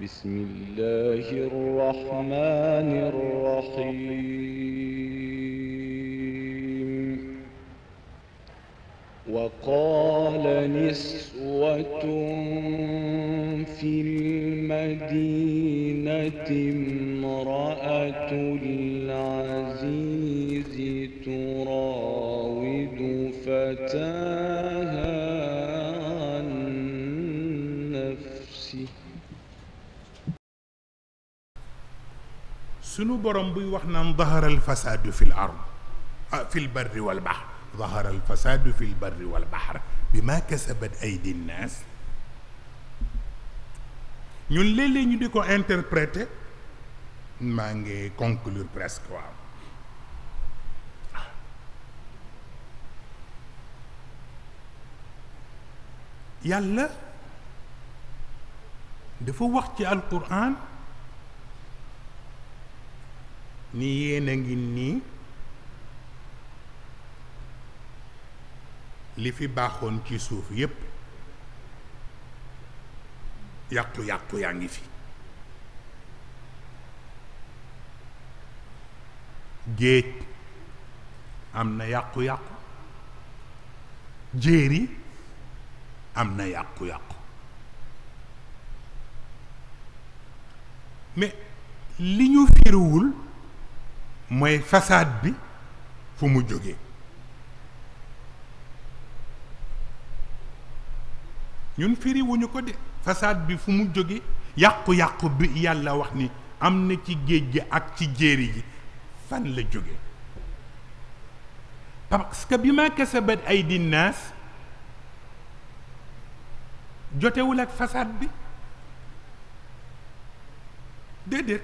بسم الله الرحمن الرحيم وقال نسوة في المدينة امرأة العزيز تراود فتاها عن نفسه sunu borom buy wax naan dahara alfasadu fi l ard fi l barri wal bahr dahara alfasadu fi l barri wal bahr bima kasabat aydi nnaas ñun léeg-léeg ñu di ko interpréter maa ngi conclure presque waaw yàlla dafa wax ci alquran ni yéen a ngi nii li fi baaxoon ci suuf yépp yàqu-yàqu yaa ngi fi géej am na yàqu-yàqu jéeri am na yàqu-yàqu mais li ñu firiwul mooy façade bi fu mu jógee ñun firi wuñu ko de façade bi fu mu jógee yàqu-yàqu bi yàlla wax ni am na ci géej gi ak ci jéeri gi fan la jóge parce que bi ma kasabat aydi naas jotewul ak façade bi déedéet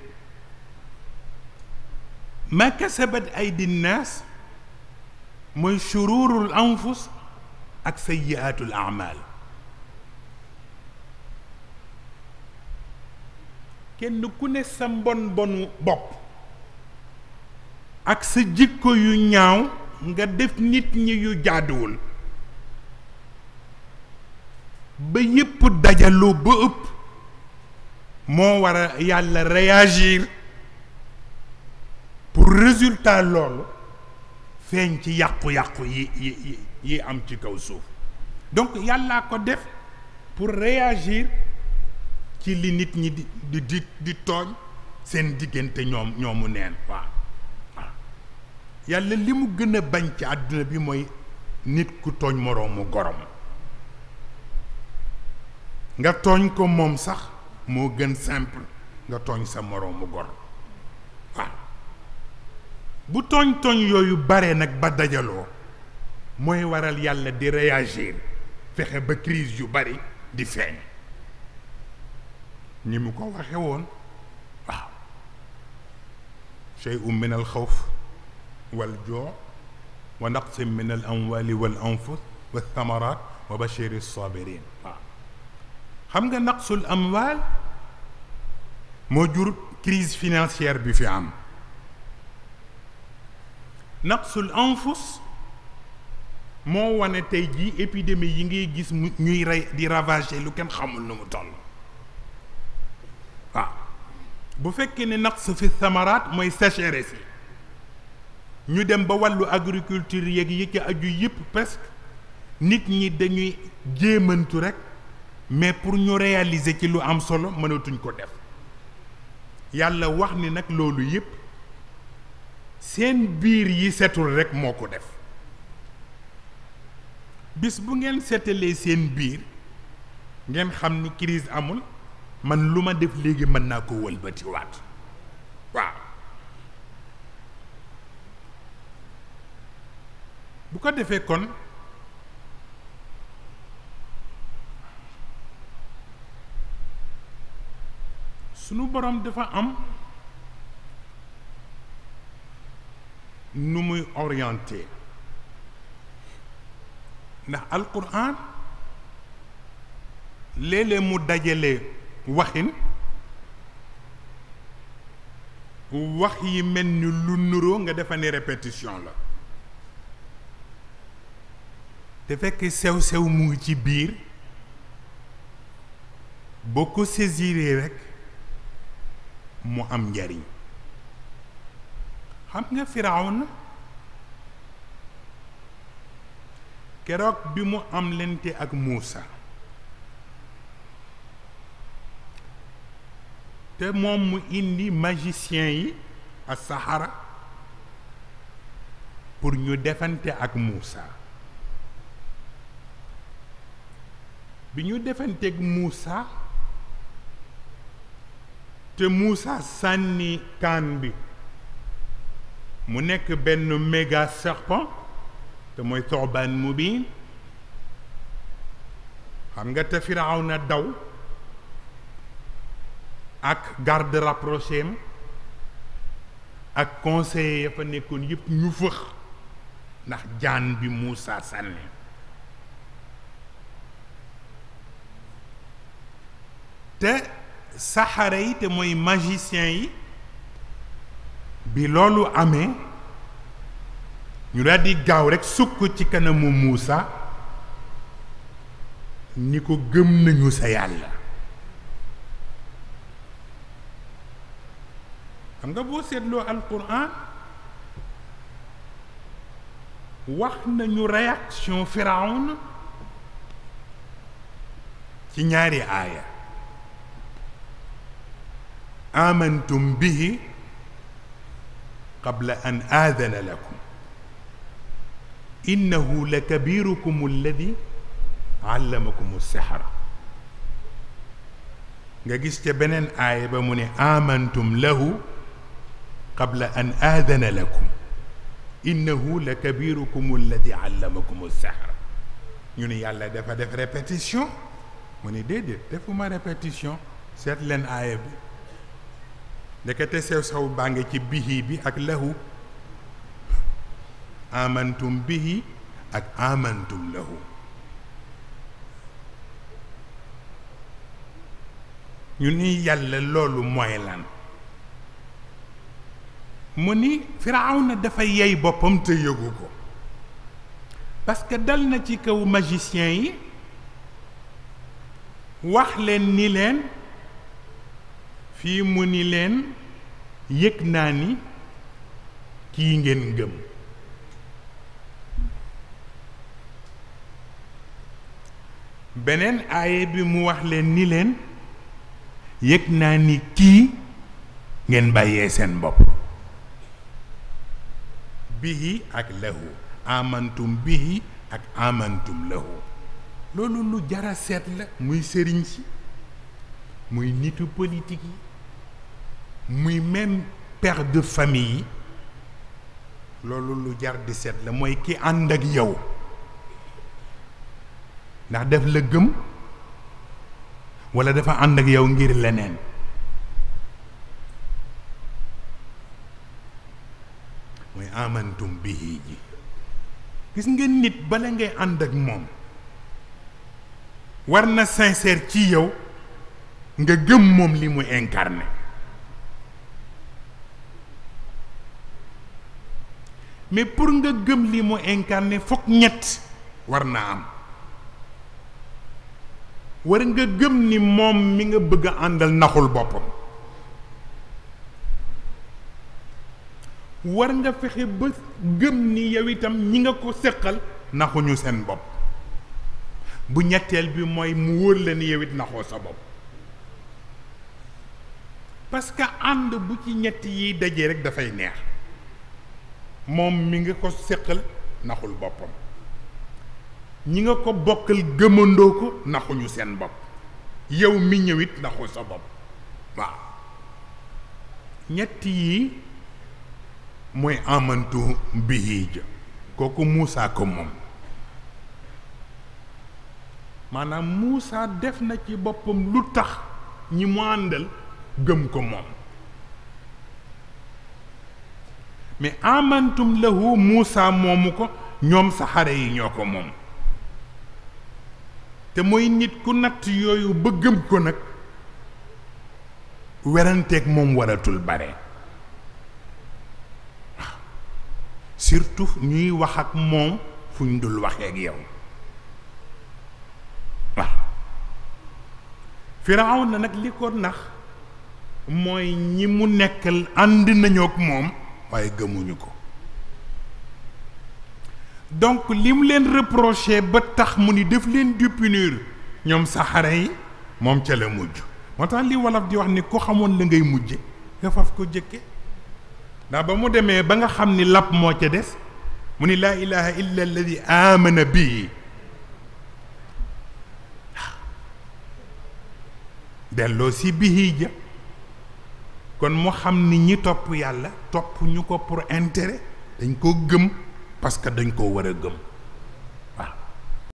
ma kasabat aydi nnaas mooy shururul anfus ak sayyiatul amal kenn ku ne sa mbon bonu bopp ak sa jikko yu ñaaw nga def nit ñi yu jaaduwul ba yépp dajaloo ba ëpp moo war a yàlla réagir pour résultat loolu feeñ ci yàqu-yàqu yi am ci kaw suuf donc yàllaa ko def pour réagir ci li nit ñi di tooñ seen diggante ñoomu neen waaw yàlla li mu gën a bañ ci àdduna bi mooy nit ku tooñ moroomu gorom nga tooñ ko moom sax moo gën simple nga tooñ sa moroomu gor waaw bu tooñ yooyu bare nag ba dajaloo mooy waral yàlla di réagir fexe ba crise yu bari di feeñ ni mu ko waxe woon waaw shay'un min al xawf wal joo wa naqsin min al amwali wal anfus wa thamarat wa bashiri sabirin waaw xam nga naqsul amwal moo jur crise financière bi fi am naqsul anfus moo wane tey jii épidémie yi ngay gis ñuy rey di ravager lu kenn xamul nu mu toll waaw bu fekkee ne naqs fi thamaraat mooy sécheresse yi ñu dem ba wàllu agriculture yeeg yi ci aju yëpp presque nit ñi dañuy jéemantu rek mais pour ñu réaliser ci lu am solo mënatuñ ko def yàlla wax ni nag loolu yëpp seen biir yi setul rek moo ko def bis bu ngeen setalee seen biir ngeen xam ni crise amul man lu ma def léegi mën naa ko wëlbati waat waaw bu ko defee kon sunu borom dafa am nu muy orienté ndax alquran léeg-léeg mu dajale waxin wax yi mel ni lu nuroo nga defa ne répétition la te fekk sew-sew mu ngi ci biir boo ko saisiree rek mu am njariñ xam nga Firawna keroog bi mu am lente ak Muusa te moom mu indi magicien yi ak saxara pour ñu defante ak Muusa bi ñu defanteeg Muusa te Muusa sànni kaan bi mu nekk benn méga serpent te mooy Thorban mubin xam nga te Firawna daw ak garde rapproché am ak conseiller ya fa nekkoon yëpp ñu fëx ndax jaan bi Muusa sànni te saxara yi te mooy magicien yi bi loolu amee ñu daal di gaaw rekk sukk ci kanamu Muusa ni ko gëm nañu sa yàlla xam nga boo seetloo alquran wax nañu réaction Firawna ci ñaari aaya amantum bihi qabla an aadana lakum innahu la kabirukum alladi allamakum sihra nga gis ca beneen aaya ba mu ne amantum lahu qabla an aadana lakum innahu la kabirukum alladi allamakum sihra ñu ne yàlla dafa def répétition mu ne déedéet defuma répétition seet leen aaya bi ndekete sew saw baa ngi ci bihi bi ak lahu amantum bihi ak amantum lahu ñu ni yàlla loolu mooy lan mu ni Firawna dafa yey boppam te yëgu ko parce que dal na ci kaw magicien yi wax leen ni leen fii mu ni leen yëg naa ni kii ngeen gëm beneen aaye bi mu wax leen ni leen yëg naa ni kii ngeen bàyyee seen bopp bihi ak lahu amantum bihi ak amantum lahu loolu lu jara seet la muy sëriñ si muy nitu politique yi muy même père de famille yi loolu lu jar di seet la mooy ki ànd ak yow ndax def la gëm walla dafa ànd ak yow ngir leneen mooy amantum bihi ji gis nga nit bala ngay ànd ak moom war na sincère ci yow nga gëm moom li mu incarné mais pour nga gëm li mu incarné fokk ñett war na am war nga gëm ni moom mi nga bëgg a àndal naxul boppam war nga fexe ba gëm ni yow itam ñi nga ko séqal naxuñu seen bopp bu ñetteel bi mooy mu wóor la ni yow it naxoo sa bopp parce que ànd bu ci ñett yi dajee rek dafay neex moom mi nga ko séqal naxul boppam ñi nga ko bokkal gëmandoo ko naxuñu seen bopp yow mi ñëwit naxu sa bopp waaw ñett yi mooy amantu bihi ja kooku Muusa ko moom maanaam Muusa def na ci boppam lu tax ñi mu àndal gëm ko moom mais amantum lahu Muusa moomu ko ñoom saxare yi ñoo ko moom te mooy nit ku natt yooyu ba gëm ko nag weranteeg moom waratul bare waaw surtout ñuy wax ak moom fu ñu dul waxee ak yow waaw Firawna nag li ko nax mooy ñi mu nekkal ànd nañu ak moom waaye gëmuñu ko. donc li mu leen reproché ba tax mu ni def leen du punir ñoom saxara yi moom ca la mujj. moo tax li wolof di wax ni ku xamoon la ngay mujje nga faf ko jëkke ndax ba mu demee ba nga xam ni lap moo ca des mu ni laa ilaha illa alladi amana bii delloo si bihi ja kon mu xam ni ñi topp yàlla topp ñu ko pour intérêt dañ ko gëm parce que dañ ko war a gëm